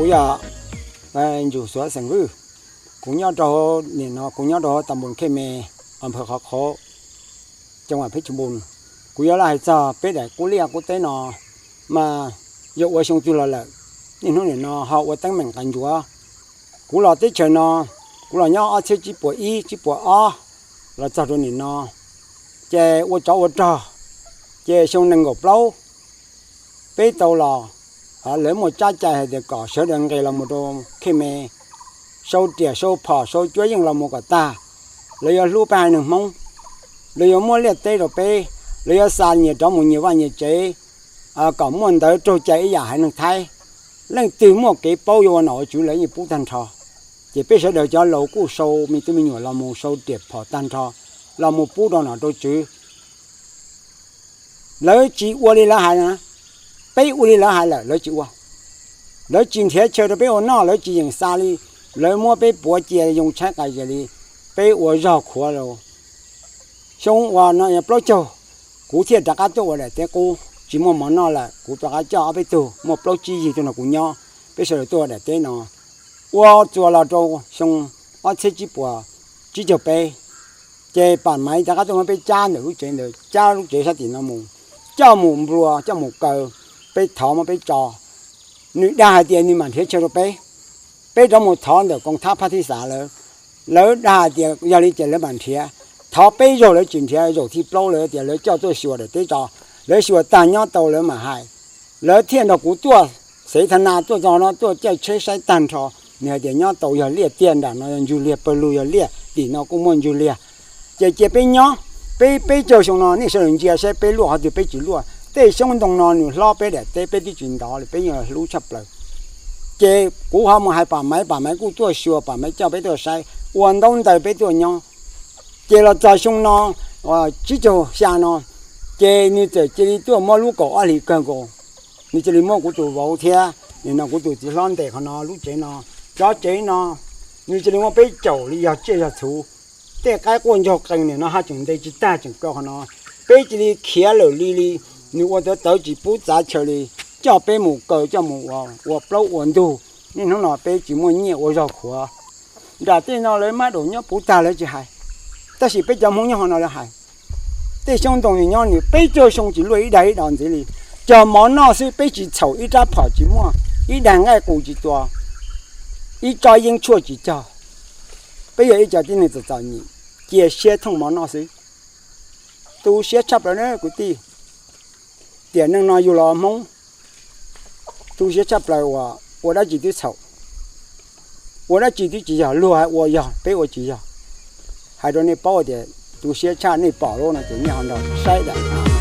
Yog Ntsum Xuav xeem Vwj, kuv nyob rau nim no kuv nyob rau hauv ta npus Khej Me, a pha Qhov Qhauv, cag vam Pheb Cug Npus. Kuv yuav los hais txog peb daim qub liaj qub teb no mas yog ua xyoo twg los lawm, niaj hnub nim no ho ua teeb meem qas ntsuav. Kuv los teb chaws no, kuv los nyob ob txhiab tsib puas ib tsib puas ob los txog rau nim no, ces ua tsov ua rog, ces xyoo nees nkaum plaub peb tau los, lawv muaj tsab cai hais tias kom sawv daws nqes los mus rau Khej Me, sau riam sau phom sau cuab yeej los mus kom tag. Lawv yuav hlub peb haiv neeg Hmoob, lawv yuav muab liaj teb rau peb, lawv yuav xa nyias rov mus nyias vaj nyias tsev, kom muaj ntawv raug cai ib yam haiv neeg Thaib. Leej twg muaj kev paub yuav ua nom ua tswv lawv yeej pub tag nrho. Ces peb sawv daws cov laus kuj sau me tub me nyuam los mus sau riam phom tag nrho, los mus pub rau nom rau tswv. Lawv tsis ua li lawv hais na, peb ua li lawv hais lawm lawv tsis ua. Lawv tsis nrhiav chaw rau peb ua noj, lawv tsis yeem xa li, lawv muab peb puav cia yoo tshaib qas zes li, peb ua zog khuav los. Xyoo uas no plaub caug, kuv thiaj rov qab tuaj ua daim teb qub, tsis muaj mov noj lawm, kuv rov qab coj ob peb tug muaj plaub tsib yig tuaj nrog kuv nyob, peb sawv daws tuaj ua daim teb no. Ua txuas los rau xyoo ob txhiab tsib puas tsib caug peb, ces Pam Maiv rov qab tuaj muab peb cab ntawm lub tsev ntawd, cab lub tsev sab tim no mus, coj mus nplua coj mus kaw, peb thov muab peb tso. Nws dag hais tias nws mam nrhiav chaw rau peb, peb rov mus thov ntawm koom thab phab thib xav lawv, lawv dag hais tias yog li ces lawv mam nrhiav. Thov peb zaug lawv tsis nrhiav, zaum thib plaub lawv tias lawv coj tuaj xyuas daim teb tso, lawv xyuas tag nyob tau lawv mam hais. Lawv thiaj nrog kuv tuaj xev tha na tuaj txog no tuaj caij tsheb saib tag nrho, nws hais tias nyob tau yog liaj tiag, nram no yog ntsug liag, pawg lug yog liaj, tim no kuj muaj ntsug liag. Ces cia peb nyob, peb peb caug xyoo no nej sawv daws ntsia saib peb luaj qhov twg peb tsis luaj. Tej xyoob ntoo no nws hlob peb daim teb, peb twb tsis ntov li, peb yeej hlub tshaj plaws. Ces kuv ho mus hais Pam Maiv, Pam Maiv kuj tuaj xyuas, Pam Maiv coj peb tuaj saib, ua ntaub ntawv peb tuaj nyob. Ces los txog xyoo no, tsib caug xya no, ces nws txawm cia li tuaj muab lub kaum ob hlis kawg nkaus. Nws cia li muab kuv tus vauv thiab nim no kuv tus txiv hlob ntes qhov no lub tsev no, cov tsev no, nws cia li muab peb caum li yog tsiaj yog txhu. Tej qaib quaj ntsaug qees nim no haj tseem nte tsis tag tseem kaw qhov no. Peb cia li khiav lawm li li, nws ua tawv tawv tsis pub txav chaw li, coj peb mus kaw coj mus ua plaub ua ntug. Niaj hnub no peb tsis muaj nyiaj ua zog khuav. Nram tej no lawv mab daum nyob puv tag lawv tsis hais, tab sis peb cov Hmoob nyob hauv no lawv hais. Tej xyoob ntoo nws nyob nws peb caug xyoo tsis luaj ib dag ib do ntxiv li. Cog mov noj xwb, peb tsis txhaum, ib rab phom tsis muaj, ib daig nqaij qus tsis tua, ib tsob yeeb tshuaj tsis cog. Peb yog ib co tib neeg txom txom nyem, cia siab thooj mov noj xwb. Tu siab tshaj plaws na kwv tij. Tiam neej no yug los Hmoob, tu siab tshaj plaws uas ua dab tsi twb txhaum, ua dab tsi twb tsis yog, luag hais ua yog, peb ua tsis yog. Hais rau nej paub tias tu siab tshaj, nej pom lawm no ces nej ho nrog saib daim